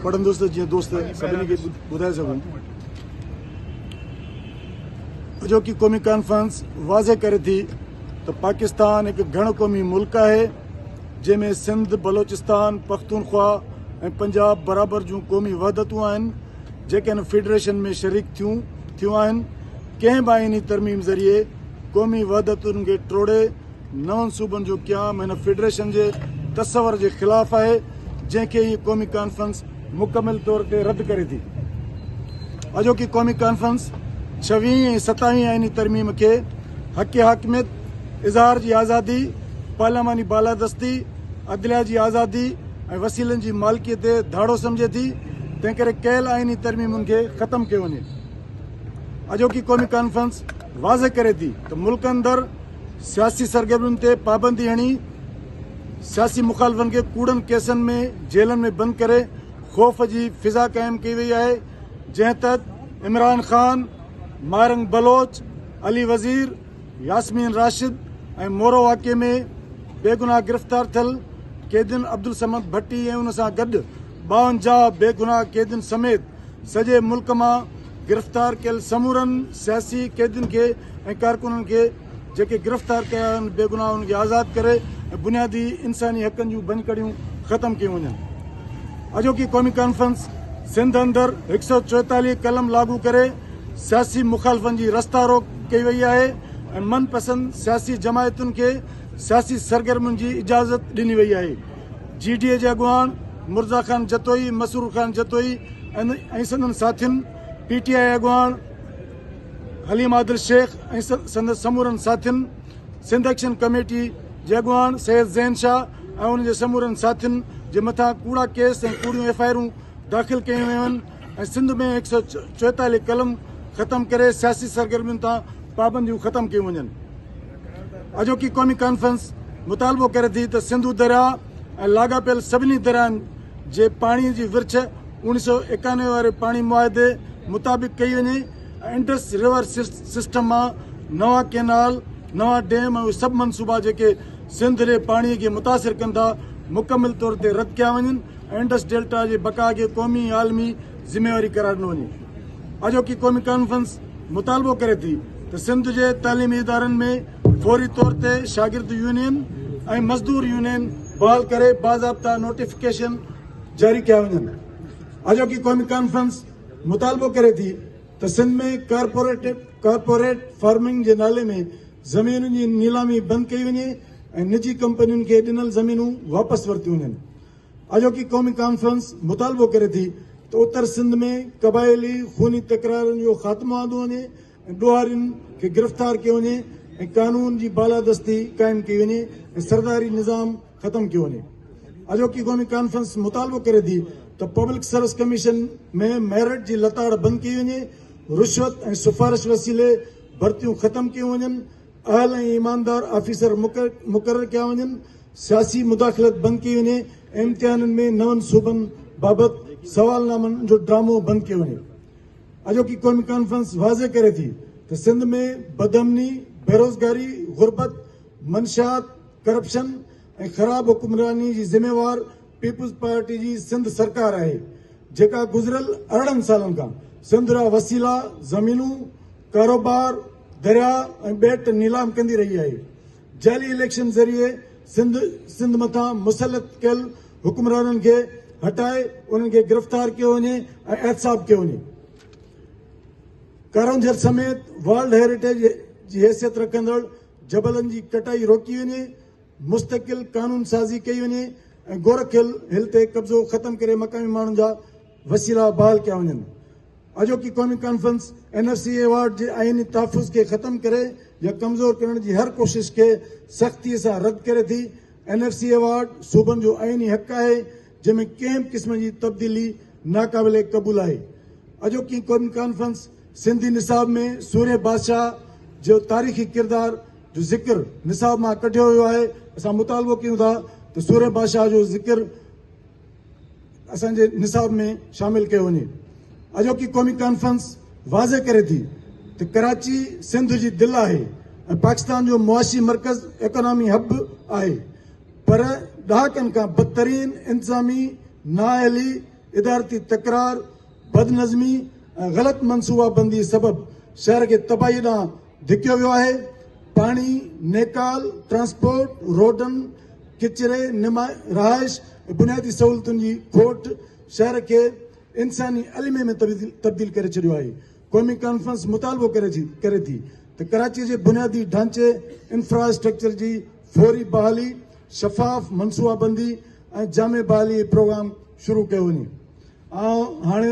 پڙهندس ته جيئن دوست سڀني کي ٻڌائي سگهون. اڄوڪي قومي ڪانفرنس واضح ڪري ٿي ته پاڪستان هڪ گهڻ قومي ملڪ آهي جنهن ۾ سنڌ، بلوچستان، پختونخوا ۽ پنجاب برابر جون قومي وحدتون آهن جيڪي هن فيڊريشن ۾ شريڪ ٿيون ٿيون آهن. ڪنهن به آئيني ترميم ذريعي قومي وحدتن کي ٽوڙي نون صوبن جو قيام هن فيڊريشن جي تصور جي خلاف آهي، جنهن کي هيء قومي ڪانفرنس مڪمل طور تي رد ڪري ٿي. اڄوڪي قومي ڪانفرنس ڇويهين ۽ ستاويهين آئيني ترميم کي حق حاڪميت، اظهار جي آزادي، پارلياماني بالادستي، عدليه جي آزادي ۽ وسيلن جي مالڪي تي ڌاڙو سمجهي ٿي، تنهنڪري ڪيل آئيني ترميمن کي ختم ڪيو وڃي. اڄوڪي قومي ڪانفرنس واضح ڪري ٿي ته ملڪ اندر سياسي سرگرمين تي پابندي هڻي سياسي مخالفن کي ڪوڙن ڪيسن ۾ جيلن ۾ بند ڪري خوف جي فضا قائم ڪئي وئي آهي جنهن تحت عمران خان، ماهرنگ بلوچ، علي وزير، ياسمين راشد ۽ مورو واقعي ۾ بيگناهه گرفتار ٿيل قيدين عبدالصمد ڀٽي ۽ ان سان گڏ 52 بيگناهه قيدين سميت سڄي ملڪ مان گرفتار ڪيل سمورن سياسي قيدين کي ۽ ڪارڪنن کي جيڪي گرفتار ڪيا ويا آهن بيگناهه انهن کي آزاد ڪري ۽ بنيادي انساني حقن جون ڀڃڪڙيون ختم ڪيون وڃن. اڄوڪي قومي ڪانفرنس سنڌ اندر 144 قلم لاڳو ڪري سياسي مخالفن جي رستا روڪ ڪئي وئي آهي ۽ من پسند سياسي جماعتن کي سياسي سرگرمين جي اجازت ڏني وئي آهي. جي ڊي اي جي اڳواڻ مرزا خان جتوئي، مسرور خان جتوئي ۽ سندن ساٿين، پي ٽي آء اڳواڻ حليم عادل شيخ ۽ سندس سمورن ساٿين، سنڌ ايڪشن ڪميٽي جي اڳواڻ سيد زين شاهه ۽ ان جي سمورن ساٿين جي مٿان ڪوڙا ڪيس ۽ ڪوڙيون ايف I آرون داخل ڪيون ويون آهن ۽ سنڌ ۾ 144 قلم ختم ڪري سياسي سرگرمين تان پابنديون ختم ڪيون وڃن. اڄوڪي قومي ڪانفرنس مطالبو ڪري ٿي ته سنڌو درياء ۽ لاڳاپيل سڀني دريائن جي پاڻي جي ورڇ 1991 واري پاڻي معاهدي مطابق ڪئي وڃي ۽ انڊس ريور سسٽم مان نوان ڪينال، نوان ڊيم ۽ اهي سڀ منصوبا جيڪي سنڌ جي پاڻي کي متاثر ڪن ٿا مڪمل طور تي رد ڪيا وڃن ۽ انڊس ڊيلٽا جي بقا کي قومي ۽ عالمي ذميواري قرار ڏنو وڃي. اڄوڪي قومي ڪانفرنس مطالبو ڪري ٿي ته سنڌ جي تعليمي ادارن ۾ فوري طور تي شاگرد يونين ۽ مزدور يونين بحال ڪري باضابطا نوٽيفڪيشن جاري ڪيا وڃن. اڄوڪي قومي ڪانفرنس مطالبو ڪري ٿي ته سنڌ ۾ ڪارپوريٽ فارمنگ جي نالي ۾ زمينن جي نيلامي بند ڪئي وڃي ۽ نجي ڪمپنين کي ڏنل زمينون واپس ورتيون وڃن. اڄوڪي قومي ڪانفرنس مطالبو ڪري ٿي ته اتر سنڌ ۾ قبائلي خوني تڪرارن جو خاتمو آندو وڃي ۽ ڏوهارين کي گرفتار ڪيو وڃي ۽ قانون جي بالادستي قائم ڪئي وڃي ۽ سرداري نظام ختم ڪيو وڃي. اڄوڪي قومي ڪانفرنس مطالبو ڪري ٿي ته پبلڪ سروس ڪميشن ۾ ميرٽ جي لتاڙ بند ڪئي وڃي، رشوت ۽ سفارش وسيلي ڀرتيون ختم ڪيون وڃن، اهل ۽ ايماندار آفيسر مقرر ڪيا وڃن، سياسي مداخلت بند ڪئي وڃي ۽ امتحانن ۾ نون صوبن بابت سوالنامن جو ڊرامو بند ڪيو وڃي. اڄوڪي قومي ڪانفرنس واضح ڪري ٿي ته سنڌ ۾ بدامني، بيروزگاري، غربت، منشيات، ڪرپشن ۽ خراب حڪمراني جي ذميوار پيپلز پارٽي جي سنڌ سرڪار آهي جيڪا گذريل 18 سالن کان سنڌ جا وسيلا، زمينون، ڪاروبار، درياء ۽ ٻيٽ نيلام ڪندي رهي آهي. جعلي اليڪشن ذريعي سنڌ سنڌ مٿان مسلط ڪيل حڪمرانن کي هٽائي انهن کي گرفتار ڪيو وڃي ۽ احتساب ڪيو وڃي. ڪارونجهر سميت ورلڊ هيريٽيج جي حيثيت رکندڙ جبلن جي ڪٽائي روڪي وڃي، مستقل قانون سازي ڪئي وڃي ۽ گورک هل تي قبضو ختم ڪري مقامي ماڻهن جا وسيلا بحال ڪيا وڃن. اڄوڪي قومي conference N F C award جي آئيني تحفظ کي ختم ڪري يا ڪمزور ڪرڻ جي هر ڪوشش کي سختي سان رد ڪري ٿي. اين ايف سي ايوارڊ صوبن جو آئيني حق آهي جنهن ۾ ڪنهن به قسم جي تبديلي ناقابل قبول آهي. اڄوڪي قومي ڪانفرنس سنڌي نصاب ۾ سورهيه بادشاهه جو تاريخي ڪردار جو ذڪر نصاب مان ڪڍيو ويو آهي، اسان مطالبو ڪيون ٿا ته سورهيه بادشاهه جو ذڪر اسان جي نصاب ۾ شامل ڪيو وڃي. اڄوڪي قومي ڪانفرنس واضح ڪري ٿي ته ڪراچي سنڌ جي دل آهي ۽ پاڪستان جو معاشي مرڪز ايڪانامي هب آهي پر ڏهاڪن کان بدترين انتظامي نااهلي، ادارتي تڪرار، بدنظمي ۽ غلط منصوبابندي سبب شهر کي تباهي ڏانهن ڌڪيو ويو آهي. پاڻي، نيڪال، ٽرانسپورٽ، روڊن، ڪچري، رهائش ۽ بنيادي سهولتن جي کوٽ شهر کي انساني الميي ۾ تبديل ڪري ڇڏيو آهي. قومي ڪانفرنس مطالبو ڪري ٿي ته ڪراچي جي بنيادي ڍانچي، انفراسٽرڪچر، جي فوري بحالي، شفاف منصوبابندي ۽ جامع بحالي پروگرام شروع ڪيو وڃي. آئون هاڻي